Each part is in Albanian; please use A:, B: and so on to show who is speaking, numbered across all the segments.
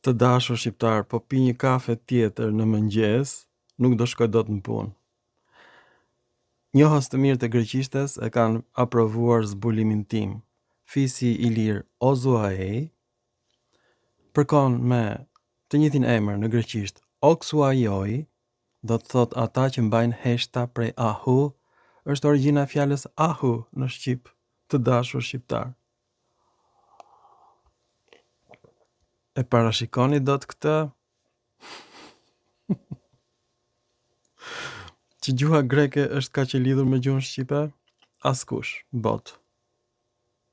A: Të dashur shqiptarë, po pi një kafe tjetër në mëngjes, nuk do shkoj dot në punë. Njohës të mirë të greqishtes e kanë aprovuar zbulimin tim. Fisi ilir Ozuaei përkon me të njëjtin emër në greqisht Oksuaioi, do të thotë ata që mbajnë heshta prej ahu, është origjina e fjalës ahu në shqip, të dashur shqiptarë. E parashikoni dot këtë? Që gjuha greke është kaq e lidhur me gjuhën shqipe? Askush, botë.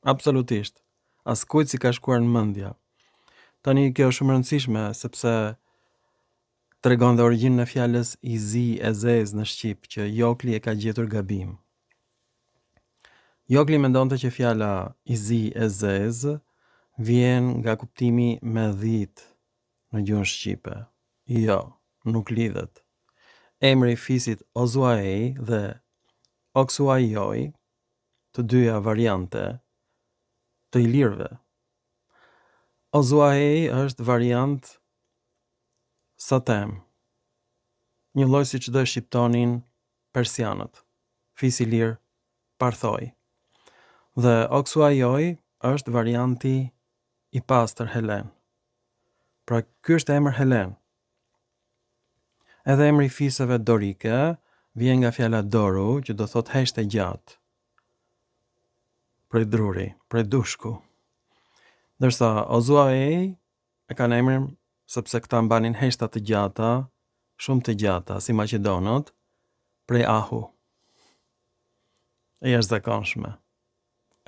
A: Absolutisht. Askujt s'i ka shkuar në mendja. Tani kjo është shumë e rëndësishme sepse tregon dhe origjinën e fjalës i zi e zezë në shqip që Jokli e ka gjetur gabim. Jokli mendonte që fjala i zi e zezë vjen nga kuptimi me dhitë në gjuhën shqipe. Jo, nuk lidhet. Emri i fisit Ozuaei dhe Oksuaioi, të dyja variante të ilirëve. Ozuaei është variant Satem, njëlloj siç do e shqiptonin persianët, fis ilir Parthoi. Dhe Oksuaioi është varianti i pastër helen. Pra ky është emër helen. Edhe emri i fiseve dorike vjen nga fjala doru, që do thotë heshtë e gjatë. Prej druri, prej dushku. Ndërsa Ozuaei e kanë emrin sepse këta mbanin heshta të gjata, shumë të gjata, si maqedonët, prej ahu. E jashtëzakonshme,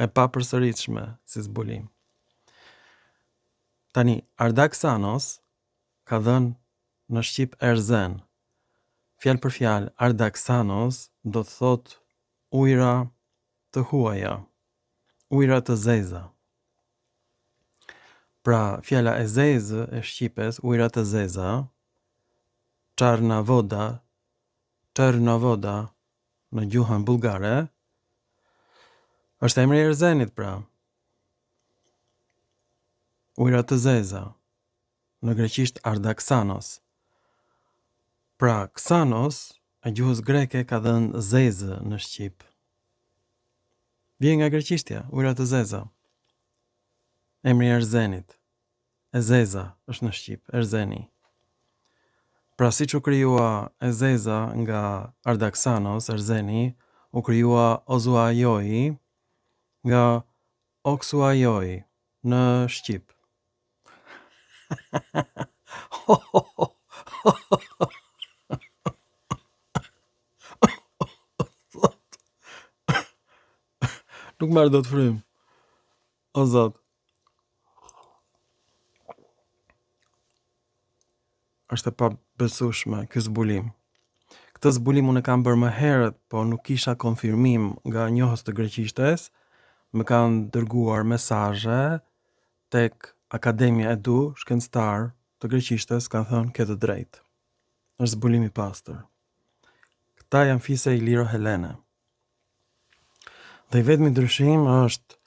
A: e papërsëritshme si zbulim. Tani, Ardaksanos ka dhënë në shqip Erzen. Fjalë për fjalë, Ardaksanos do të thotë ujëra të huaja, ujëra të zeza. Pra, fjala e zezë e shqipes, ujëra të zeza, Çarna voda, Çerna voda në gjuhën bullgare, është emri i Erzenit, pra. Ujëra të zeza, në greqisht Ardaksanos. Pra, Ksanos e gjuhës greke ka dhënë zezë në shqip. Vjen nga greqishtja, ujëra të zeza. Emri i Erzenit. E zeza është në shqip, Erzeni. Pra siç u krijua e zeza nga Ardaksanos, Erzeni, u krijua Ozuaioi nga Oksuaioi në shqip. Nuk marr dot frymë. O zot. Është e pabesueshme ky zbulim. Këtë zbulim unë e kam bërë më herët, po nuk kisha konfirmim nga njohës të greqishtes. Më kanë dërguar mesazhe tek Akademia Edu, shkencëtarë të greqishtes kanë thënë ke të drejtë. Është zbulim i pastër. Këta janë fise iliro-helene. Dhe i vetmi ndryshim është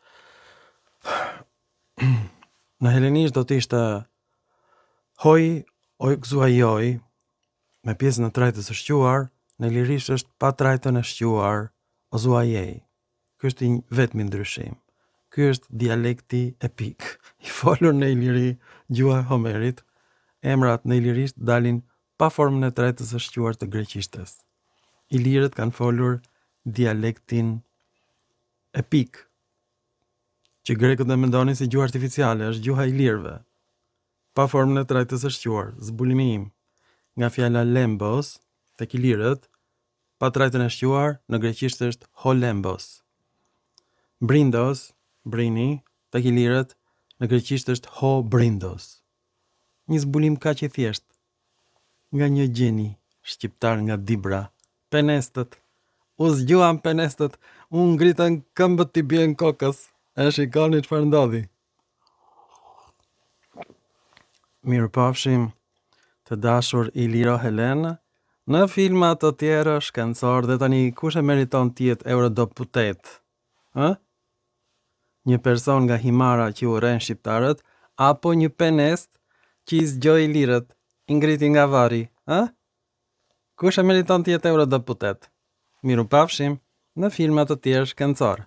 A: në helenisht do të ishte hoi oikzuaioi me pjesën e trajtës së shquar, në ilirisht është pa trajtën e shquar ozuaiei. Ky është i vetmi ndryshim. Ky është dialekti epik, i folur në Iliri, gjuha e Homerit. Emrat në ilirisht dalin pa formën e trajtës së shquar të greqishtes. Ilirët kanë folur dialektin epik, që grekët e mendonin si gjuhë artificiale, është gjuha e ilirëve. Pa formën e trajtës së shquar, zbulimi im, nga fjala lembos tek ilirët, Pa trajtën e shquar, në greqisht është holembos. Brindos, brini, tek ilirët, në greqisht është ho brindos. Një zbulim kaq i thjeshtë. Nga një gjeni shqiptar nga Dibra. Penestët. U zgjuan penestët, u ngritën këmbët t'i bien kokës. E shikoni çfarë ndodhi. Mirupafshim të dashur Iliro Helenë në filma të tjerë shkencorë dhe tani kush e meriton të jetë eurodeputet? Ë? Një person nga Himara që urren shqiptarët apo një penest Që i zgjoi ilirët, i ngriti nga varri, ë? Kush e meriton të jetë eurodeputet? Mirupafshim në filma të tjerë shkencorë.